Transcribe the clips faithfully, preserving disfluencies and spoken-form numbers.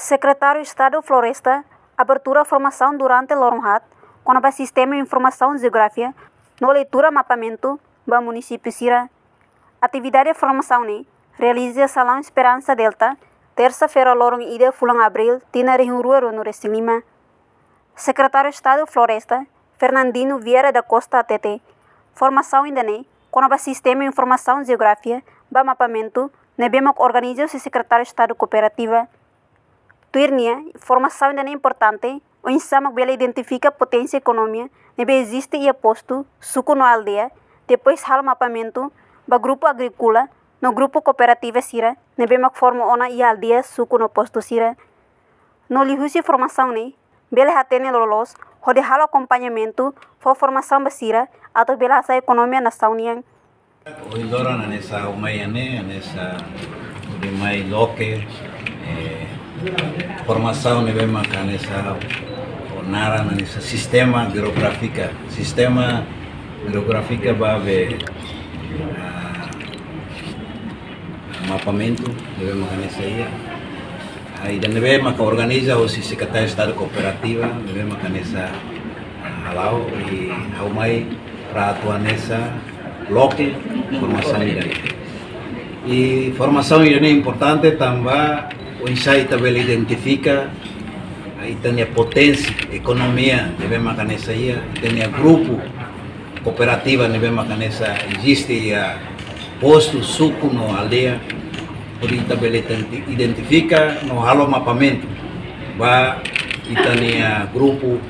Sekretáriu Estadu Floresta abertura formasaun durante loron haat kona-ba sistema informasaun jeografia no leitura mapamentu ba munisípiu sira. Atividade formasaun ne'e realiza Salaun Esperansa Delta, tersa-feira loron ida fulan Abríl, tinan rihun rua ruanulu-resin-lima. Sekretáriu Estadu Floresta, Fernandino Vieira da Costa hatete, formasaun ida-ne'e kona-ba sistema informasaun jeografia ba mapamentu ne'ebé mak organiza husi Sekretáriu Estadu Kooperativa. Tuir nia, formasaun ida-ne'e importante oinsá mak bele identifika poténsia ekonomia ne'ebé eziste iha postu, suku no aldeia, depois halo mapamentu ba grupu agríkola no grupu kooperativa sira ne'ebé mak forma ona iha aldeia, suku no postu sira. No liuhusi formasaun ne'e bele hatene loloos hodi halo akompañamentu, fó formasaun ba sira atu bele hasa'e ekonomia nasaun nian. Ohin loron hanesan ha'u mai iha ne'e, hanesan hodi mai loke, eh, formasaun ne'ebé maka hanesan ha'u naran hanesan sistema geográfika, sistema geográfika ba be, ah, mapamentu ne'ebé maka hanesan iha. Ah, ida ne'ebé maka organiza husi Sekretáriu Estadu Kooperativa, ne'ebé maka hanesan, ah, hala'o, i ha'u mai para atu hanesan loke formasaun ida-ne'e. I formasaun ida-ne'e importante tanba oinsá ita bele identifika, ah, ita-nia poténsia ekonomia ne'ebé maka hanesan iha, ita-nia grupu kooperativa ne'ebé maka hanesan eziste iha postu, suku no aldeia, hodi ita bele identi-, identifika no halo mapamentu ba ita-nia grupu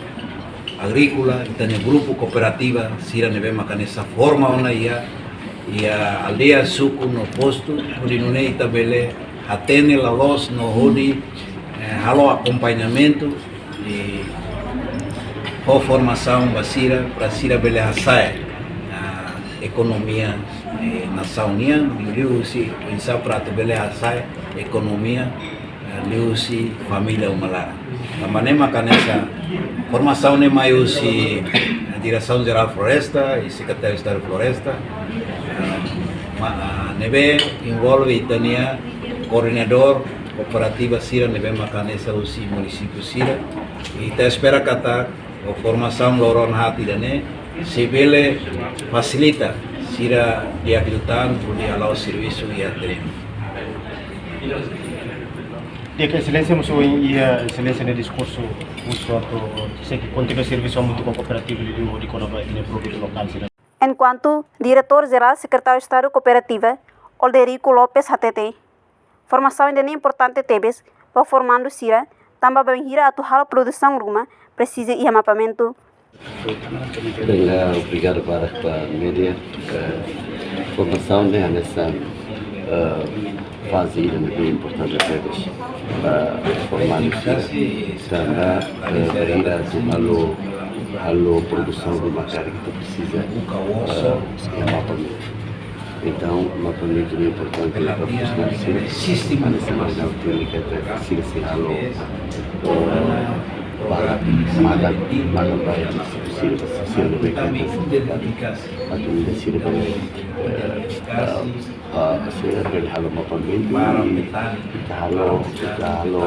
agríkola, ita-nia grupu kooperativa sira ne'ebé maka hanesan forma ona iha, iha aldeia, suku no postu, hodi nune'e ita bele hatene loloos no hodi, eh, halo akompañamentu i fó formasaun ba sira, para sira bele hasa'e, ah, ekonomia, eh, nasaun nian, liuliu husi oinsá para atu bele hasa'e ekonomia, eh, liuhusi família uma laran. Tanba ne'e maka hanesan formasaun ne'e mai husi, eh, Diresaun Jerál Floresta i Sekretáriu Estadu Floresta, eh, ma-, ah, ne'ebé envolve ita-nia koordenadór kooperativa sira ne'ebé maka hanesan husi munisípiu sira. Ita espera katak formasaun loron haat ida-ne'e sei bele fasilita sira di'ak liután hodi hala'o servisu iha terrenu. Di'ak, Exelénsia, mós ohin iha Exelénsia nia diskursu husu atu sei kontinua servisu hamutuk ho kooperativa liuliu hodi kona-ba ita-nia produtu lokál sira. Enkuantu Diretór Jerál Sekretáriu Estadu Kooperativa, Olderico Lopes hatete, formasaun ida-ne'e importante tebes ba formandu sira, tanba bainhira atu halo produsaun ruma presiza iha mapamentu. Bem, eh, obrigadu barak ba média. Eh, formasaun ne'e hanesan, eh, faze ida ne'ebé importante tebes ba formandu sira. Tanba, eh, bainhira atu halo, halo produsaun ruma karik ita presiza, eh, iha mapamentu. Entaun, mapamentu ne'e importante ba funsionáriu sira, hanesan ita hatene katak sira sei halo, eh, para maka, maka ba sira, sira ne'ebé katak atu ida sira bele, eh, eh, ah, sira bele halo mapamentu, ita halo, ita halo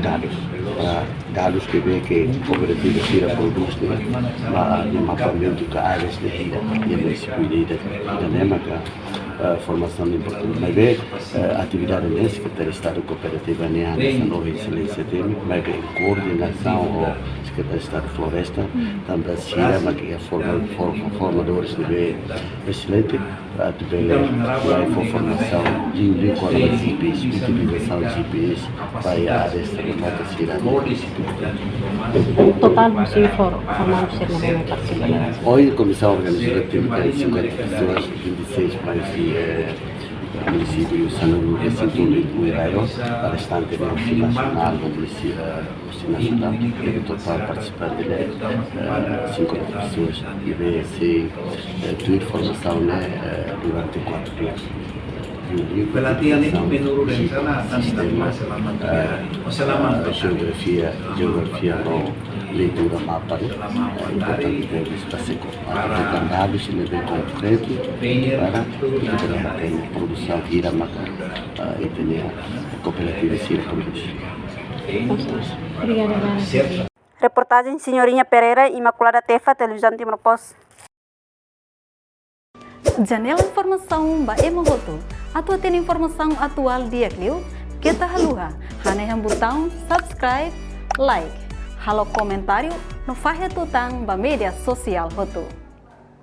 dadus. Para dadus ne'ebé ke kooperativa sira prodús ne'e, ba, ah, iha mapamentu ka áreas ne'ebé ida, iha munisípiu ida, ida, ida-ne'e maka, eh, formasaun importante. Maibé, eh, atividade ne'e Sekretáriu Estadu Kooperativa ne'e hanesan ohin Exelénsia temi, maibé koordenasaun ho Sekretáriu Estadu Floresta, tanba sira maka iha forma-, for-, formadores ne'ebé exelénsia, atu bele mai fó formasaun liuliu kona-ba G P S, utilizasaun G P S ba iha áreas remota sira. Totál husi for-, formandu sira ne'ebé partisipa? Ohin komesa organiza atividade cinquenta pessoas, vinte e seis mai husi, eh, munisípiu Sanulu, resin-tolu Uiraió, restante ne'e husi nasionál, husi, eh, husi nasionál, i totál partisipante ne'e, eh, cinquenta pessoas. I B S, eh, tuir formasaun ne'e, eh, durante quatro dias. Liuliu, utilizasaun sistema, eh, eh, jeografia, jeografia no leitura mapa ne'e, eh, importante tebes ba seko. Atu hetan dadus ne'ebé konkretu para ita bele hatene produsaun hira maka, eh, ita-nia kooperativa sira prodús. Obrigada, Lara. Reportajen Senhorinha Pereira, Imaculada Tefa, Televizaun Timor Post. Janela informasaun ba ema hotu. Atu hatene informasaun atuál di'ak liu, keta haluha hanehan butaun subscribe, like, halo komentáriu no fahe tutan ba média sosiál hotu.